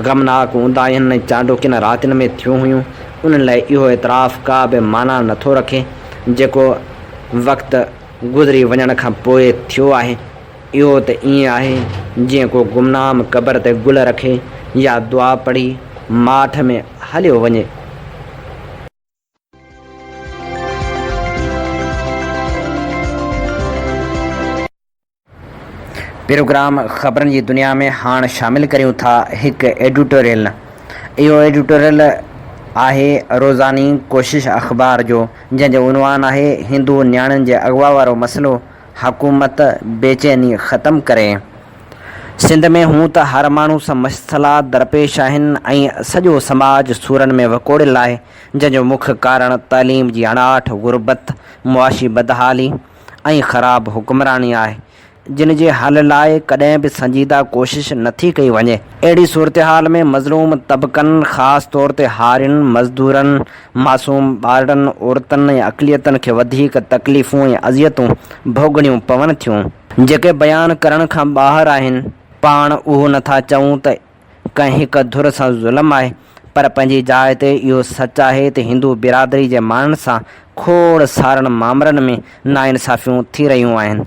غمناڪ اونداهين ۽ چانڊوڪين راتين ۾ ٿيون هيون، انهن لاء اهو اعتراف ڪا به معنيٰ نٿو رکي، جيڪو وقت گذري وڃڻ کان پوء ٿيو آهي. اهو ته ائين آهي جيئن ڪو گمنام قبر تي گل رکي يا دعا پڙهي ماٺ ۾ هليو وڃي. پروگرام خبرن جي دنيا ۾ هاڻ شامل ڪريون ٿا هڪ ايڊيٽوريل. اهو ايڊيٽوريل آهي روزاني ڪوشش اخبار جو، جنهن جو عنوان آهي هندو نياڻين جي اغوا وارو مسئلو، حڪومت بيچيني ختم ڪري. سنڌ ۾ هون ته هر ماڻهو سان مسئلا درپيش آهن ۽ سڄو سماج سورن ۾ وڪوڙيل آهي، جنهن جو مک ڪارڻ تعليم جي اڻاٺ، غربت، معاشي بدحالي ۽ خراب حڪمراني آهي. جن جي حل لاء ڪڏهن به سنجيده ڪوشش نٿي ڪئي وڃي. اهڙي صورتحال ۾ مظلوم طبقن خاص طور تي هارين، مزدورن، معصوم ٻارڙن، عورتن ۽ اقليتن کي وڌيڪ تڪليفون ۽ اذيتون ڀوڳڻيون پون ٿيون. جيڪي بيان ڪرڻ کان ٻاهر آهن. پاڻ اهو نٿا چئون ته ڪنهن هڪ ڌر سان ظلم آهي پر پنهنجي جاء تي اهو سچ آهي ته هندو برادري جي ماڻهن سان کوڙ سارن مامرن ۾ ناانصافيون ٿي رهيون آهن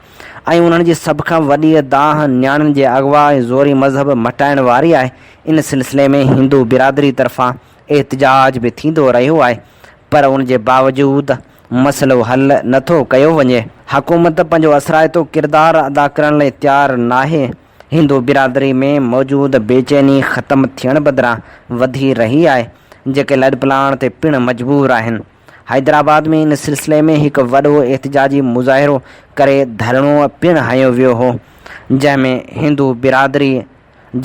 ۽ انهن جي سڀ کان وڏي دانهن نياڻين جي اغوا ۽ زوري مذهب مٽائڻ واري آهي ان سلسلي ۾ هندو برادري طرفان احتجاج به ٿيندو رهيو آهي پر ان جي باوجود مسئلو حل نه ٿو ڪيو وڃي حڪومت پنهنجو اثرائتو ڪردار ادا ڪرڻ لاء تيار ناهي. هندو برادري ۾ موجود بيچيني ختم ٿيڻ بدران وڌي رهي آهي، جيڪي لڏپلاڻ تي پڻ مجبور آهن. حيدرآباد ۾ ان سلسلي ۾ هڪ وڏو احتجاجي مظاهرو ڪري ڌرڻو پڻ هنيو ويو هو، جنهن ۾ هندو برادري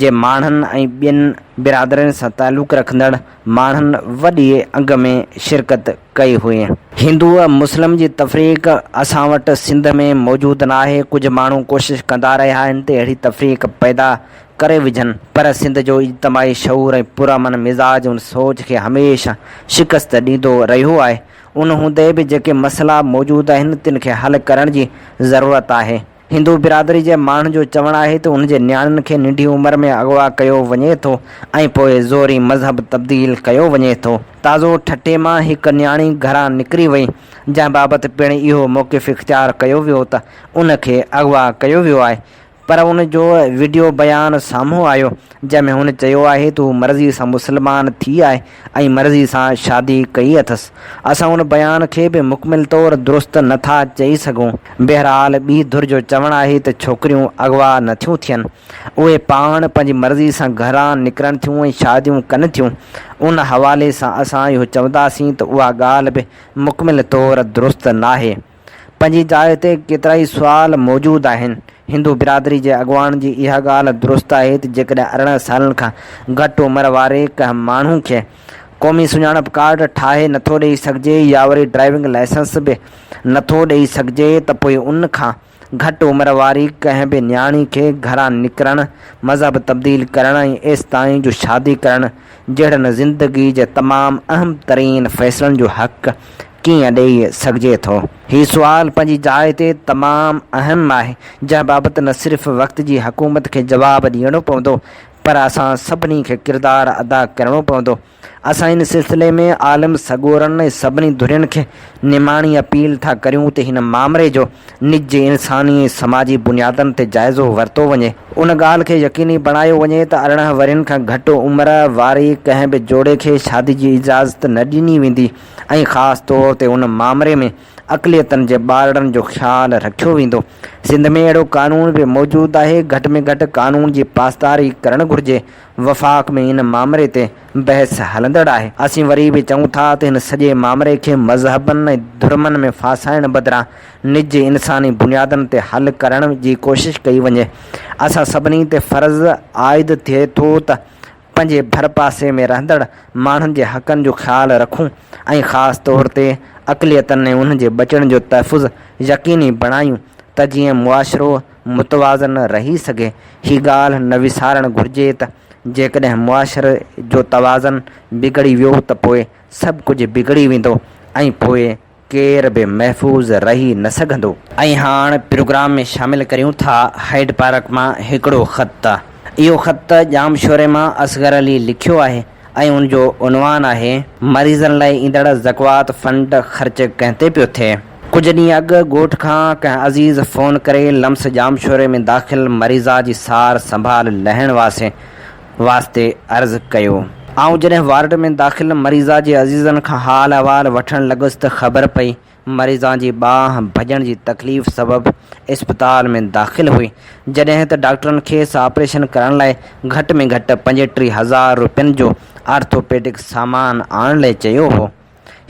جي ماڻهن ۽ ٻين برادرين سان تعلق رکندڙ ماڻهن وڏي انگ ۾ شرڪت ڪئي هئي. هندو ۽ مسلم جي تفريق اسان وٽ سنڌ ۾ موجود ناهي، ڪجهه ماڻهو ڪوشش ڪندا رهيا آهن ته اهڙي تفريق پيدا ڪري وجهن، پر سنڌ جو اجتماعي شعور ۽ پرامن مزاج ان سوچ کي هميشه شڪست ڏيندو رهيو آهي، ان هوندي به جيڪي مسئلا موجود آهن تن کي حل ڪرڻ جي ضرورت آهي. هندو برادري جي ماڻهن جو چوڻ آهي ته ان جي نياڻين کي ننڍي عمر ۾ اغوا ڪيو وڃي ٿو ۽ پوء زوري مذهب تبديل ڪيو وڃي ٿو. تازو ٺٽي مان هڪ نياڻي گهران نڪري وئي، جنهن بابت پڻ اهو موقف اختيار ڪيو ويو ته ان کي اغوا ڪيو ويو آهي پر ان جو وڊيو بيان سامهون آيو، جنهن ۾ هن چيو آهي ته هو مرضي سان مسلمان ٿي آهي ۽ مرضي سان شادي ڪئي اٿس. اسان ان بيان کي به مڪمل طور درست نه ٿا چئي سگهون. بهرحال ٻي ڌر جو چوڻ آهي ته ڇوڪريون اغوا نه ٿيون ٿين. اهي پاڻ پنهنجي مرضي سان گهران نڪرن ٿيون ۽ شاديون ڪن ٿيون. ان حوالي سان اسان اهو چونداسين ته اها ڳالهه به مڪمل طور درست ناهي. پنهنجي جاء تي ڪيترائي سوال موجود آهن. هندو برادري جي اڳواڻ جي اها ڳالهه درست آهي ته جيڪڏهن 18 سالن کان گهٽ عمر واري ڪنهن ماڻهو کي قومي سڃاڻپ ڪارڊ ٺاهي نٿو ڏئي سگهجي يا وري ڊرائيونگ لائسنس به نٿو ڏئي سگهجي ته پوء ان کان گهٽ عمر واري ڪنهن به نياڻي کي گهران نڪرڻ، مذهب تبديل ڪرڻ ۽ ايستائين جو شادي ڪرڻ جهڙن زندگي جي تمام اهم ترين فيصلن جو حق ڪيئن ڏئي سگهجي ٿو؟ هي سوال پنهنجي جاء تي تمام اهم آهي، جنهن بابت نه صرف وقت جي حڪومت کي جواب ڏيڻو پوندو، پر اسان سڀني کي ڪردار ادا ڪرڻو پوندو. اسان ان سلسلي ۾ عالم سڳورن ۽ سڀني ڌرين کي نماڻي اپيل ٿا ڪريون ته هن مامري جو نج انساني ۽ سماجي بنيادن تي جائزو ورتو وڃي. ان ڳالهه کي يقيني بڻايو وڃي ته 18 ورهين کان گهٽ عمر واري ڪنهن به جوڙي کي شادي جي اجازت نه ڏني ويندي. ۽ خاص طور تي ان مامري ۾ اقليتن جي ٻارڙن جو خيال رکيو ويندو. سنڌ ۾ اهڙو قانون به موجود آهي، گهٽ ۾ گهٽ قانون جي پاسداري ڪرڻ گهرجي. وفاق ۾ ان مامري تي بحث هلندڙ آهي. اسين وري به چئون ٿا ته هن سڄي مامري کي مذهبن ۽ ڌرمن ۾ ڦاسائڻ بدران نج انساني بنيادن تي حل ڪرڻ جي ڪوشش ڪئي وڃي. اسان سڀني تي فرض عائد ٿئي ٿو ته پنهنجي ڀرپاسي ۾ رهندڙ ماڻهن جي حقن جو خيال رکون ۽ خاص طور تي اقليتن ۽ انهن جي ٻچڙن جو تحفظ يقيني بڻايون ته جيئن معاشرو متوازن رهي سگهي. هي ڳالهه نه وسارڻ گهرجي ته جيڪڏهن معاشري جو توازن بگڙي ويو ته پوء سڀ ڪجهه بگڙي ويندو ۽ پوء ڪير به محفوظ رهي نه سگهندو. ۽ هاڻ پروگرام ۾ شامل ڪريون ٿا هائيڊ پارڪ مان هڪڙو خط. اهو خط ڄامشوري مان اصغر علي لکيو آهي ۽ ان جو عنوان آهي. مريضن لاء ايندڙ زڪوات فنڊ خرچ ڪنهن تي پيو ٿئي؟ ڪجهه ڏينهن اڳ ڳوٺ کان ڪنهن عزيز فون ڪري لمس ڄامشوري ۾ داخل مريضا جي سار سنڀال لهڻ واسي واسطي عرض ڪيو. آئون جڏهن وارڊ ۾ داخل مريضا جي عزيزن کان حال احوال وٺڻ لڳس ته خبر پئي. مريضا جي ٻانهن ڀڄڻ جي تڪليف سبب اسپتال ۾ داخل هئي، جڏهن ته ڊاڪٽرن کيس آپريشن ڪرڻ لاء گهٽ ۾ گهٽ 35 هزار روپين جو آرٿوپيڊڪ سامان آڻڻ لاء چيو هو.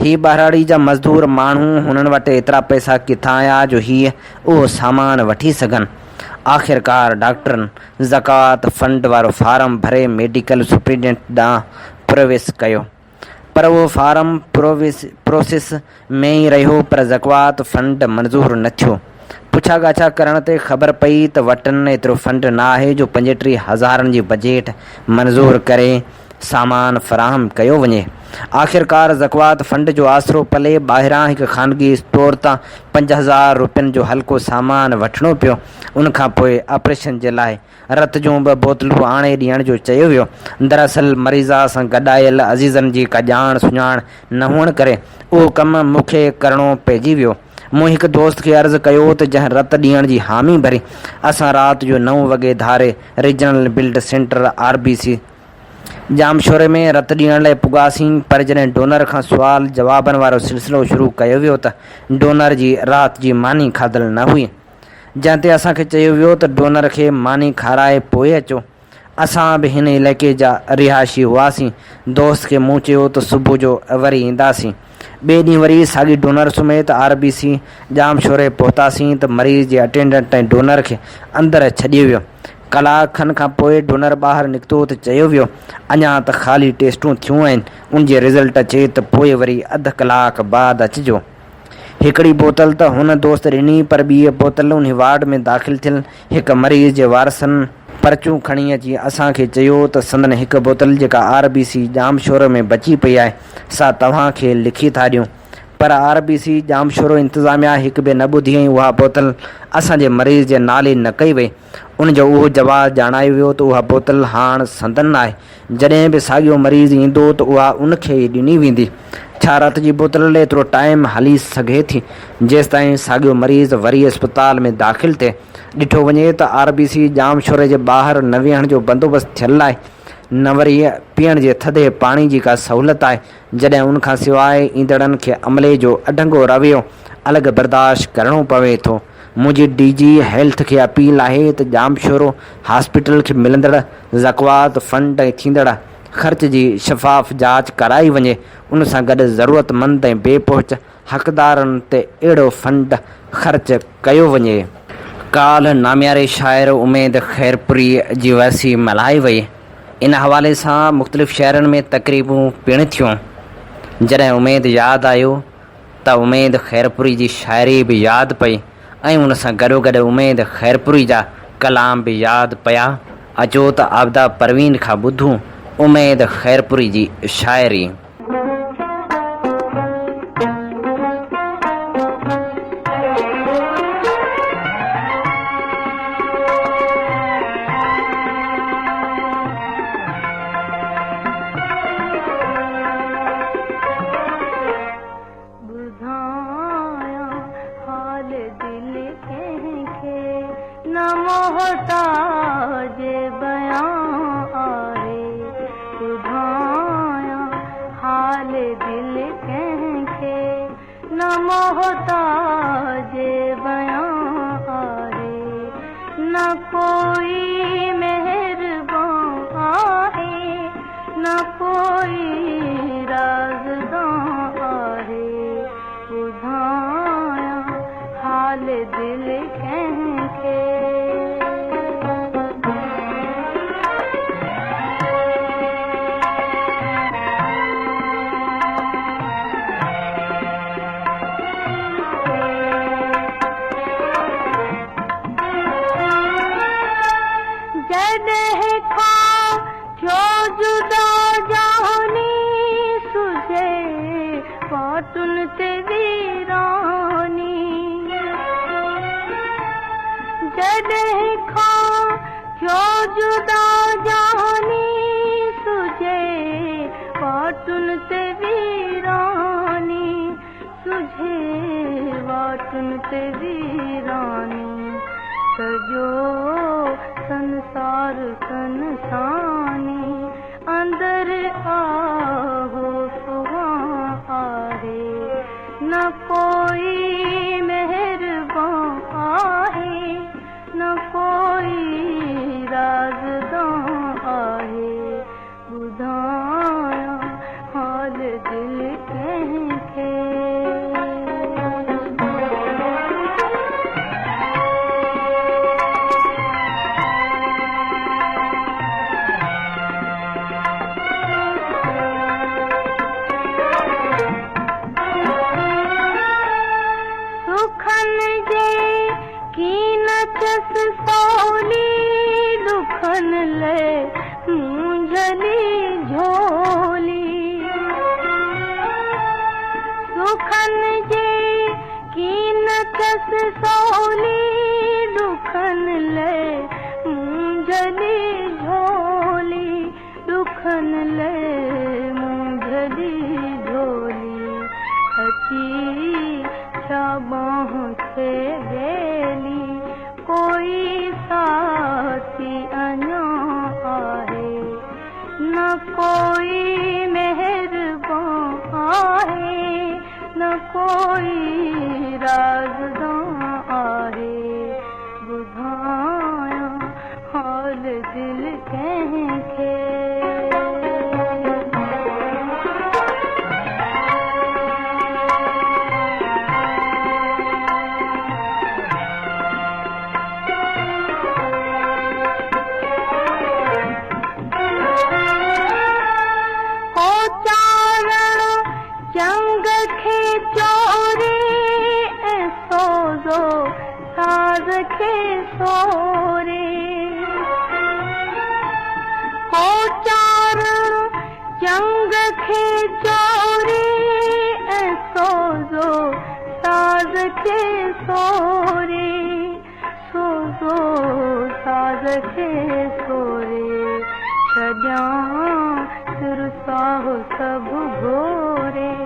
هي ٻهراڙي جا مزدور ماڻهو هنن وٽ ايترا پئسا ڪٿان آيا جو هي اهو سامان وٺي سگهن. آخرڪار ڊاڪٽرن زڪوات فنڊ وارو فارم ڀري ميڊيڪل سپرنٽينڊنٽ ڏانهن پرويس ڪيو. پر اهو فارم پروسيس ۾ ئي رهيو پر زڪوات فنڊ منظور نه ٿيو. پڇا ڳاڇا ڪرڻ تي خبر پئي ته وٽن ايترو فنڊ نه آهي جو 35 هزارن جي بجيٽ منظور ڪري سامان فراهم ڪيو وڃي. آخرڪار زڪوات فنڊ جو آسرو پلي ٻاهران هڪ خانگي اسٽور تان 5000 روپين جو هلڪو سامان وٺڻو پيو. ان کان پوء آپريشن جي لاء رت جون ٻه بوتلون آڻي ڏيڻ جو چيو ويو. دراصل مريضا سان گڏ آيل عزيزن جي ڪا ڄاڻ سڃاڻ نه هئڻ ڪري اهو ڪم مون کي ڪرڻو پئجي ويو. مون هڪ دوست کي عرض ڪيو ته جنهن رت ڏيڻ جي حامي ڀري. اسان رات جو نو وڳي ڌاري regional blood centre, R B C, ڄامشوري ۾ رت ڏيڻ لاء پڳاسين پر جڏهن ڊونر کان سوال جوابن وارو سلسلو شروع ڪيو ويو ته ڊونر جي رات جي ماني کاڌل نه هئي. جنهن تي اسان کي چيو ويو ته ڊونر کي ماني کارائي پوء اچو. اسان به هن علائقي جا رهائشي هئاسين. دوست کي مون چيو ته صبح جو وري اينداسين. ٻئي ڏينهن وري ساڳي ڊونر سميت آر بي سي ڄامشوري پهتاسين ته مريض جي اٽينڊنٽ ۽ ڊونر کي اندر ڇڏيو ويو. ڪلاڪ کن کان پوء ڊونر ٻاهر نڪتو ته چيو ويو اڃا ته خالي ٽيسٽون ٿيون آهن ان جي رزلٽ اچي ته پوء وري اڌ ڪلاڪ بعد اچجو. هڪڙي بوتل ته هن دوست ڏني پر ٻيء بوتل انهي وارڊ ۾ داخل ٿيل هڪ مريض جي وارثن پرچون کڻي اچي اسان کي چيو ته سندن هڪ بوتل جيڪا آر بي سي ڄامشورو ۾ بچي پئي آهي سا توهان کي لکي ٿا ڏيون پر آر بي سي ڄامشورو انتظاميا هڪ به نه ٻڌي ۽ اها بوتل اسان جي مريض جي نالي نه ڪئي وئي. ان جو اهو جواز ڄاڻايو ويو ته اها بوتل هاڻ سندن آهي، جڏهن به ساڳيو مريض ايندو ته اها ان کي ئي ڏني ويندي. ڇا رت جي بوتل ايترو ٽائيم هلي سگهي ٿي، جيستائين ساڳيو مريض وري اسپتال ۾ داخل ٿئي؟ ڏٺو وڃي ته آر بي سي ڄامشوري جي ٻاهر نه ويهڻ جو بندوبست ٿيل آهي، نه وري پيئڻ جي ٿڌي پاڻي جي ڪا سهولت آهي، جڏهن ان کان سواء ايندڙن کي عملي جو اڍنگو رويو الڳ برداشت ڪرڻو پوي ٿو. منهنجي ڊي جي هيلٿ کي اپيل آهي ته ڄامشورو هاسپيٽل کي ملندڙ زڪوات فنڊ ۽ ٿيندڙ خرچ جي شفاف جاچ ڪرائي وڃي ان سان گڏ ضرورتمند ۽ بي پهچ حقدارن تي اهڙو فنڊ خرچ ڪيو وڃي. ڪالهه نامياري شاعر اميد خيرپوري جي ورسي ملهائي وئي. ان حوالي سان مختلف شهرن ۾ تقريبون پڻ ٿيون. جڏهن اميد ياد آيو ته اميد خيرپوري جي شاعري به ياد پئي ۽ ان سان گڏوگڏ اميد خيرپوري جا ڪلام به ياد پيا. اچو ته عابده پروين کان ٻڌون اميد خيرپوري جي شاعري. ٻڌايان حال دل ڪنهن کي نه محتاج بيان آهي ٻڌايان حال دل ڪنهن کي نه محتاج بيان آهي نه ڪوئي مهربان آهي نه ڪوئي رازدان آهي، ٻڌايان حال دل ڪنهن کي. جڏهن کان ٿيو جدا جاني سجهي واٽن تي ويراني جڏهن کان ٿيو جدا جاني سجهي واٽن تي ويراني سجهي واٽن تي ويراني سڄو سنسار سنساني اندر آهو فغان آهي نه ڪوئي. ڏکن لئه مون جهلي جهولي. سکن جي ڪين ٿيس سولي، ڏکن لئه مون جهلي جهولي، ڏکن لئه مون جهلي جهولي. اچي ٿيا ٻانهن کي ٻيلي، ڪوئي ساٿي اڃا آهي، نه ڪوئي مهربان آهي، نه ڪوئي رازدان آهي. ٻڌايان حال دل ڪنهن کي. ڪو چارڻ چنگ کي چوري ۽ سوزو ساز کي سوري. ڪو چارڻ چنگ کي چوري ۽ سوزو ساز کي سوري، سوزو ساز کي سوري. ڇڏيان سر ساهه سڀ گهوري،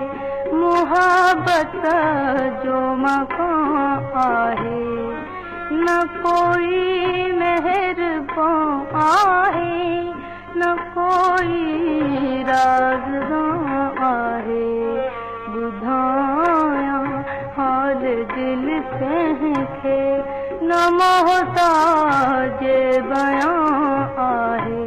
محبت جو مڪان آهي، نه ڪوئي مهربان آهي، نه ڪوئي رازدان آهي. ٻڌايان حال دل ڪنهن کي، نه محتاج بيان آهي.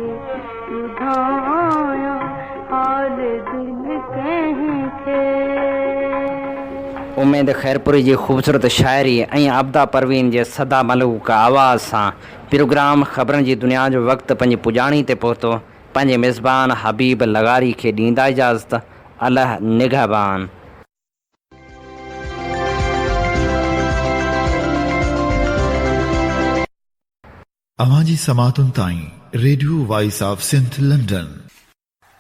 ٻڌايان حال دل ڪنهن کي. اميد خيرپوري جي خوبصورت شاعري ۽ عابده پروين جي سدا ملوڪ آواز سان پروگرام خبرن جي دنيا جو وقت پنهنجي پڄاڻي تي پهتو. پنهنجي ميزبان حبيب لغاري کي ڏيندا اجازت. الله نگهبان. اوهان جي سماعتن تائين radio voice of Sindh London.